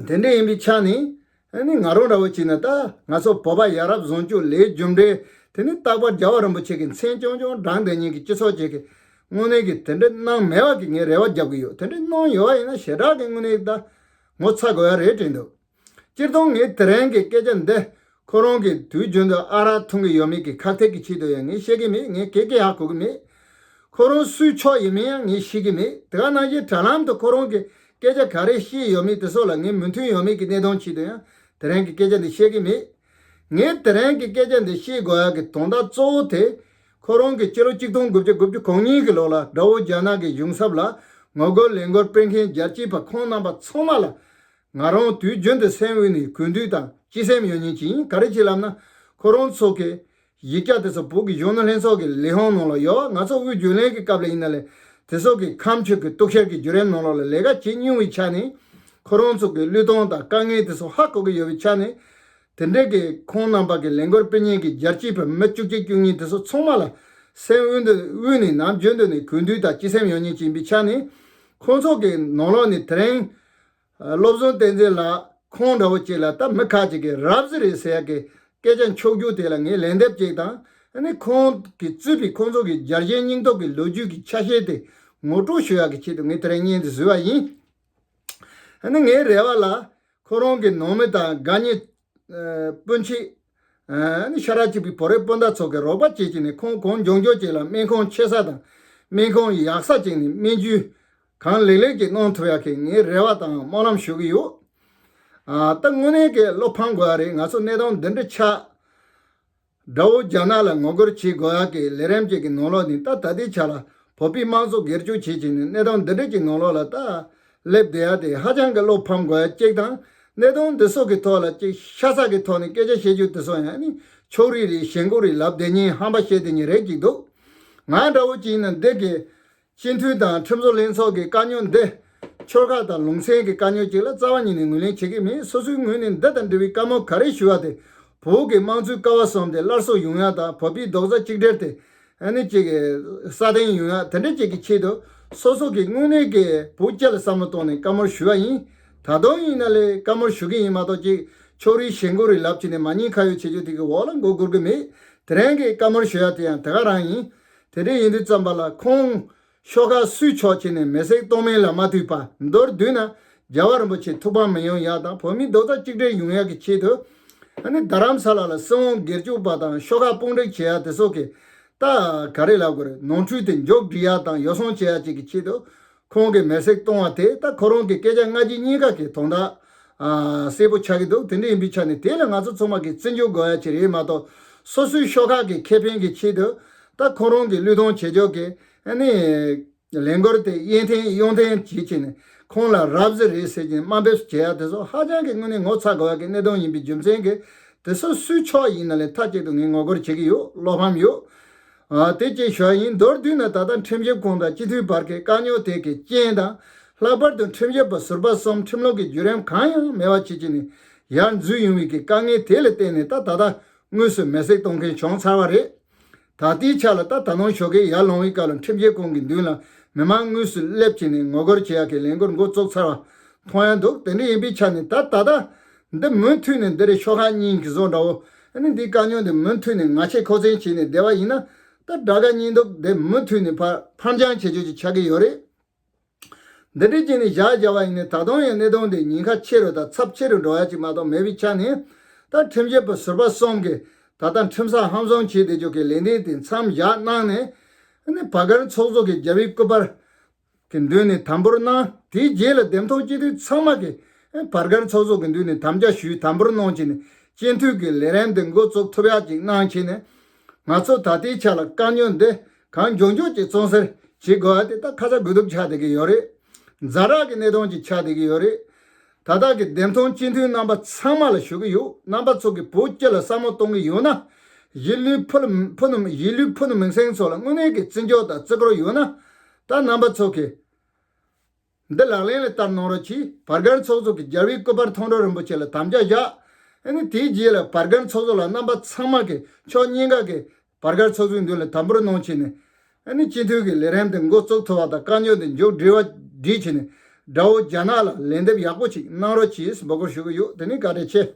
དེ་འདྲ་ཡིན་པའི་ཆ་ནས་ ཨ་ནི་ང་རང་འདྲ་བོ་བྱས་ན་ད་ང་ཚོ་བོད་པ་ཡ་རབས་བཟང་སྤྱོད་ལས་རྒྱུ་འབྲས་དེ་ནི་རྟག་པར་རྒྱལ་བ་རིན་པོ་ཆེ་གི་མཚན་རྐྱང་རྐྱང་བགྲངས་བསྡད་མཁན་གྱི་སྤྱི་ཚོགས་ཅིག་གི་དངོས་གནས་ཀྱི་དེ་འདྲ་གནང་མེད་པ་གི་ངས་རེ་བ་རྒྱབ་གི་ཡོད། དེ་འདྲ་གནང་ཡོད་པ་ཡིན་ན་ཞེ་དྲག་གི་དངོས་གནས་ད་ངོ་ཚ་དགོས་ཡ་རེད་དྲན་འདུག་སྤྱིར་བཏང་ངས་དེ་རིང་གི་སྐད་ཆ་འདི་ཁོ་རང་གིས་དུས་རྒྱུན་དུ་ཨ་རག་འཐུང་གི་ཡོད་མེད་ཀྱི་ཁག་ཐེག་གི་ཆེད་དུ་ཡང་ངས་བཤད་གི་མེད། ངས་སྐད་སྐད་ཧ་གོ་གི་མེད། ཁོ་རང་སུའི་ཕྱོགས་ཡིན་མིན་ཡང་ངས་ཤེས་ཀྱི་མེད། དེ་ག་ནང་བཞིན་དྲ་ལམ་དུ་ཁོ་རང་གིས་སྐད་ཆ་ག་རེ་བཤད་ཡོད་མེད་དེ་སོགས་ལ་ངས་མོས་མཐུན་ཡོད་མེད་ཀྱི་གནས་སྟངས་ཆེད་དུ་ཡང་དེ་རིང་གི་སྐད་ཆ་འདི་བཤད་ཀྱི་མེད། ངས་དེ་རིང་གི་སྐད་ཆ་འདི་བཤད་དགོས་ཡག་གི་དོན་དག་གཙོ་བོ་དེ་ཁོ་རང་གིས་ཕྱི་ལོ་གཅིག་སྟོང་དགུ་བརྒྱ་དགུ་བཅུ་གོ་གཉིས་ཀྱི་ལོ་ལ་དགྲ་བོ་རྒྱ་ནག་གི་གཞུང་ཚབ་ལ་ངོ་རྒོལ་ལས་འགུལ་སྤེལ་མཁན་རྒྱལ་གཅེས་པ་ཁོང་རྣམ་པ་ཚང་མ་ལ་ང་རང་དུས་རྒྱུན་དུ་སེམས་དབུས་ནས་གུས་འདུད་དང་བརྩི་སེམས་ཡོད་མཁན་ཅིག་ཡིན། ག་རེ་བྱས་ལབ་ན་ཁོ་རང་ཚོ་གི་གཞིས་ཆགས་དེ་ཚོ་བོད་ཀྱི་གཞོན་ནུ་ལྷན་ཚོགས་ཀྱི་ལས་ཁུངས་ནང་ལ་ཡོད། ང་ཚོ་དབུས་རྒྱུན་ལས་ཀྱི་སྐབས་ལ་ཡིན་ན་ལས་དེ་ཚོ་གི་ཁམས་ཆུ་གི་གཏུག་བཤེར་གྱི་བརྒྱུད་རིམ་ནང་ལོགས་ལ་ལས་ཀ་བྱེད་མྱོང་བའི་ཆ་ནས་ཁོ་རང་ཚོ་གི་བློས་གཏོང་དང་དཀའ་ངལ་དེ་ཚོ་ཧ་གོ་གི་ཡོད་པའི་ཆ་ནས་དེ་འདྲའི་གི་ཁོང་རྣམ་པ་གི་ལས་འགུལ་སྤེལ་མཁན་གྱི་རྒྱལ་གཅེས་པ་མི་བཅུ་གཅིག་བཅུ་གཉིས་དེ་ཚོ་ཚང་མ་ལ་སེམས་དབུས་འདི་དབུས་ནས་ནམ་རྒྱུན་དུ་ནས་གུས་འདུད་དང་བརྩི་སེམས་ཡོད་མཁན་ཅིག་ཡིན་པའི་ཆ་ནས་ཁོང་ཚོ་གི་ནང་ལོགས་ནས་དེ་རིང་བློ་བཟང་བསྟན་འཛིན་ལགས་ཁོང་འདྲ་བོ་ཅིག་ལ་ད་མི་ཁ་ཅིག་གིས་རབ་གཟི་རེད་ཟེར་ཡག་གི་སྐད་ཆ་འཁྱོག་རྒྱུ་དེ་ལ་ངས་ལན་འདེབས་ཅིག་དང་ཨ་ནི་ཁོང་གིས་གཙོས་པའི་ཁོང་ཚོ་གི་རྒྱལ་ཞེན་སྙིང་སྟོབས་ཀྱི་ལོ་རྒྱུས་ཀྱི་ཆ་ཤས་དེ་ངོ་སྤྲོད་ཞུ་ཡག་གི་ཆེད་དུ་ངས་དེ་རིང་བརྙན་དེ་བཟོས་པ་ཡིན། ཨ་ནི་ངའི་རེ་བ་ལ་ཁོ་རང་གི་ནང་མི་དང་དགའ་ཉེ་སྤུན་མཆེད་ཨ་ནི་ཤ་ཁྲག་གཅིག་པའི་བོད་རིགས་སྤུན་ཟླ་ཚོ་གི་རོགས་པ་བྱེད་ཀྱི་ནས་ཁོང་གང་མགྱོགས་མགྱོགས་ཅིག་ལ་སྨན་ཁང་ཆེ་ས་དང་སྨན་ཁང་ཡག་ས་ཅིག་ནས་སྨན་རྒྱུ་གང་ལེགས་ལེགས་ཀྱིས་གནང་ཐུབ་ཡག་གི་ངས་རེ་བ་དང་སྨོན་ལམ་ཞུ་གི་ཡོད། ཨ་ད་དངོས་གནས་ཀྱི་བློ་ཕམ་དགོས་ཡ་རེད། ང་ཚོ་གནས་སྟངས་འདི་འདྲ་ཆགས། དགྲ་བོ་རྒྱ་ནག་ལ་ངོ་རྒོལ་བྱེད་དགོས་ཡག་གི་ལས་རིམ་ཅིག་གི་ནང་ལོགས་ནས་ད་ད་ལྟའི་ཆ་ལ་བོད་པའི་དམངས་གཙོ་སྒེར་གཅོད་བྱེད་ཀྱི་ནས་གནས་སྟངས་འདི་འདྲ་ཅིག་ནང་ལོགས་ལ་ད་སླེབས་བསྡད་ཡ་དེ་ཧ་ཅང་གི་བློ་ཕམ་དགོས་ཡ་གཅིག་དང་། གནད་དོན་འདི་སོགས་ཀྱི་ཐོག་ལ་ཅིག་ཤ་ཚ་གི་ཐོག་ནས་སྐད་ཆ་བཤད་རྒྱུ་དེ་ཚོ་ཡང་ནི་ཕྱོགས་རིས་རེད། ཞེན་ཁོག་རེད་ལབ་བསྡད་མཁན་ཧམ་པ་བཤད་བསྡད་མཁན་རེད་ཅིག་འདུག་ང་འདྲ་བོ་ཅིག་ཡིན་ན་འདི་གི་སྤྱི་འཐུས་དང་ཁྲིམས་བཟོ་ལྷན་ཚོགས་ཀྱི་དཀའ་རྙོག་འདི་ཆོལ་ཁ་དང་ལུང་ཚན་གྱི་དཀའ་རྙོག་ཅིག་ལ་རྩ་བ་ཉིད་ནས་ངོས་ལེན་བྱེད་ཀྱི་མེད། སོ་སོའི་ངོས་ནས་འདི་དང་འབྲེལ་བའི་བཀའ་མོལ་ག་རེ་ཞུ་བ་དེ་བོད་ཀྱི་དམངས་གཙོའི་ཀ་བ་གསུམ་དེ་སླར་གསོ་ཡོང་ཡ་དང་བོད་པའི་རྡོག་རྩ་གཅིག་སྒྲིལ་དེ་ཨ་ནི་ཅིག་གི་སྲ་བརྟན་ཡོང་ཡ་དེ་འདྲ་ཅིག་གི་ཆེད་དུ་སོ་སོ་གི་དངོས་གནས་ཀྱི་བོད་སྤྱི་ལ་བསམ་བློ་གཏོང་ནས་བཀའ་མོལ་ཞུ་བ་ཡིན། ད་དུང་ཡིན་ན་ལས་བཀའ་མོལ་ཞུ་གི་ཡིན་མ་གཏོགས་ཅིག་ཕྱོགས་རིས་ཞེན་ཁོག་རེད་ལབ་བྱས་ནས་མ་ཉེས་ཁ་གཡོགས་བྱེད་རྒྱུ་དེ་གི་འོག་ལ་མགོ་སྒུར་གི་མེད། དེ་རིང་གི་བཀའ་མོལ་ཞུ་ཡ་དེ་ཡང་དེ་ག་རང་ཡིན། དེ་འདྲ་ཡིན་དུས་ཙམ་པ་ལ་ཁོང་ཤོག་ཁག་སུའི་ཕྱོགས་བྱས་ནས་མེ་སྲེག་གཏོང་མིན་ལ་མ་ལྟོས་པ་མདོར་བསྡུས་ན་རྒྱལ་བ་རིན་པོ་ཆེ་ཐུགས་ཕམ་མི་ཡོང་ཡ་དང་བོད་མིའི་རྡོག་རྩ་གཅིག་སྒྲིལ་ཡོང་ཡ་གི་ཆེད་དུ་ཨ་ནི་རྡ་རམ་ས་ལ་ལ་སྲིད་དབང་སྒེར་གཅོད་པ་དང་ཤོག་ཁག་དཔུང་སྒྲིག་བྱེད་ཡ་དེ་སོགས་ཀྱི་ད་ག་རེ་ལབ་དགོས་རེད། ནོར་འཁྲུལ་དེ་མགྱོགས་སྒྲིལ་ཡ་དང་ཡོ་བསྲང་བྱེད་ཡ་གཅིག་གི་ཆེད་དུ་ཁོང་གིས་མེ་སྲེག་གཏོང་བ་དེ་ད་ཁོ་རང་གི་སྐད་ཆ་སྔ་རྗེས་གཉིས་ཀ་གི་དོན་དག་ཨ་གསལ་པོ་ཆགས་ཀྱི་འདུག་དེ་འདྲ་ཡིན་པའི་ཆ་ནས་དེ་ལ་ང་ཚོ་ཚང་མ་གིས་བརྩི་འཇོག་དགོས་ཡ་ཅིག་རེད་མ་གཏོགས་སོ་སོའི་ཤོག་ཁག་གི་ཁེ་ཕན་གྱི་ཆེད་དུ་ད་ཁོ་རང་གི་བློས་གཏོང་བྱེད་ཕྱོགས་ཀྱི་ཨ་ནི་ལས་འགུལ་དེ་གཡས་འཐེན་གཡོན་འཐེན་བྱེད་ཀྱི་ནས་ཁོང་ལ་རབ་གཟི་རེད་ཟེར་གྱིན་དམའ་འབེབས་བྱེད་ཡ་དེ་ཚོ་ཧ་ཅང་གི་དངོས་གནས་ངོ་ཚ་དགོས་ཡ་གི་གནད་དོན་ཡིན་པའི་རྒྱུ་མཚན་གྱིས་དེ་ཚོ་སུའི་ཕྱོགས་ཡིན་ན་ལས་མཐའ་གཅིག་ཏུ་ངས་ངོ་རྒོལ་བྱེད་ཀྱི་ཡོད། བློ་ཕམ་ཡོད། ཨ་དེ་གཅིག་ཞུ་ཡ་ཡིན། མདོར་བསྡུས་ན་ད་ལྟ་ཁྲིམས་ཞིབ་ཁང་དང་སྤྱི་འཐུས་བར་གྱི་དཀའ་རྙོག་དེ་གི་རྐྱེན་དང་། ལྷག་པར་དུ་ཁྲིམས་ཞིབ་པ་ཟུར་པ་གསུམ་ཁྲིམས་ལུགས་ཀྱི་བརྒྱུད་རིམ་གང་ཡང་མེད་པ་བྱེད་ཀྱི་ནས་ཡར་འཛུལ་ཡོང་བའི་གི་དཀའ་ངལ་དེ་ལ་བརྟེན་ནས་ད་ད་ལྟ་དངོས་སུ་མེ་སྲེག་གཏོང་མཁན་བྱུང་ཚར་བ་རེད། ད་ལྟའི་ཆ་ལ་ད་ད་ནང་ཞོགས་ཀས་ཡར་ལངས་པའི་སྐབས་ལ་ཁྲིམས་ཞིབ་ཁང་གི་མདུན་ལ་མི་མང་དངོས་སུ་སླེབས་བྱས་ནས་ངོ་རྒོལ་བྱེད་ཡག་གི་ལས་འགུལ་འགོ་བཙུགས་ཚར་བ་མཐོང་ཡ་འདུག་དེ་འདྲ་ཡིན་པའི་ཆ་ནས་ད་ད་ལྟ་འདི་མུ་མཐུད་ནས་འདི་རེད། ཤོག་ཁག་གཉིས་ཀྱི་བཟོ་འདྲ་བོ་ཨ་ནི་འདིའི་དཀའ་རྙོག་འདི་མུ་མཐུད་ནས་ངར་ཤེད་ཁོག་བཙན་བྱས་ནས་བསྡད་པ་ཡིན་ན་ད་དགྲ་དགའ་གཉེན་སྡུག་འདི་མུ་མཐུད་ནས་ཕར་ཕར་འགྱངས་བྱེད་རྒྱུ་ཅིག་ཆགས་ཀྱི་ཡོད་རེད། འདི་འདྲའི་རྐྱེན་ནས་བཞག་བཞག་པ་ཡིན་ནའི་ད་དུང་ཡང་གནད་དོན་འདི་ཉེན་ཁ་ཆེ་རུ་དང་ཚབས་ཆེ་རུ་འགྲོ་ཡ་ཅིག་མ་གཏོགས་མེད་པའི་ཆ་ནས་ད་ཁྲིམས་ཞིབ་པ་ཟུར་པ་གསུམ་གྱིས་ད་ལྟ་ཁྲིམས་སར་ཧམ་བཟུང་བྱས་བསྡད་རྒྱུ་གི་ལས་དོན་དེ་མཚམས་བཞག་གནང་ནས་ཨ་ནི་བར་བརྒལ་ཚོགས་གཙོ་གི་རྒྱལ་བའི་སྐུ་པར་གི་མདུན་ནས་དམ་འབུལ་གནང་། དེའི་རྗེས་ལ་འདེམས་ཐོན་སྤྱི་འཐུས་ཚང་མ་གིས་ཨ་བར་བརྒལ་ཚོགས་གཙོ་གི་མདུན་ནས་དམ་བཅའ་ཞུས་དམ་འབུལ་གནང་བྱས་ནས་སྤྱི་འཐུས་ཀྱི་ལས་རིམ་དེ་འགོ་བཙུགས་ཐུབ་ཡ་ཅིག་གནང་བྱས་ནས་ང་ཚོ་ད་ལྟའི་ཆ་ལ་དཀའ་རྙོག་འདི་གང་མགྱོགས་མགྱོགས་ཀྱིས་གཙང་སེལ་བྱེད་དགོས་པ་དེ་ད་ཁ་ཚ་དགོས་གཏུགས་ཆགས་བསྡད་ཀྱི་ཡོད་རེད། ཛ་དྲག་གི་གནད་དོན་ཅིག་ཆགས་བསྡད་ཀྱི་ཡོད་རེད། ད་ལྟ་གི་འདེམས་ཐོན་སྤྱི་འཐུས་རྣམ་པ་ཚང་མ་ལ་ཞུ་གི་ཡོད། རྣམ་པ་ཚོ་གིས་བོད་སྤྱི་ལ་བསམ་བློ་གཏོང་གི་ཡོད་ན། གཞིས་ལུས་ཕུ་ནུ་ཕུ་ནུ་གཞིས་ལུས་ཕུ་ནུ་མིང་སྲིང་ཚོ་ལ་དངོས་གནས་ཀྱི་བརྩི་འཇོག་དང་བརྩི་བཀུར་ཡོད་ན། ད་རྣམ་པ་ཚོ་གིས་འདི་ལག་ལེན་ལ་བསྟར་གནང་རོགས་གྱིས། བར་བརྒལ་ཚོགས་གཙོ་གི་རྒྱལ་བའི་སྐུ་པར་མཐོང་གྲོལ་རིན་པོ་ཆེ་ལ་དམ་བཅའ་བཞག་ཨ་ནི་དེའི་རྗེས་ལ་བར་བརྒལ་ཚོགས་གཙོ་ལ་རྣམ་པ་ཚང་མ་གིས་ཕྱོགས་གཉིས་ཀ་གི་བར་བརྒལ་ཚོགས་གཙོའི་མདུན་ལ་དམ་འབུལ་གནང་བྱས་ནས་ཨ་ནི་སྤྱི་འཐུས་ཀྱི་ལས་རིམ་དེ་འགོ་བཙུགས་ཐུབ་པ་དང་དཀའ་རྙོག་དེ་མགྱོགས་སྒྲིལ་བ་སྒྲིལ་བྱས་ནས་ དགྲ་བོ་རྒྱ་ནག་ལ་ལན་འདེབས་ཡག་པོ་ཅིག་གནང་རོགས་གྱིས་འབོད་སྐུལ་ཞུ་གི་ཡོད། དེ་ནི་བཀའ་དྲིན་ཆེ།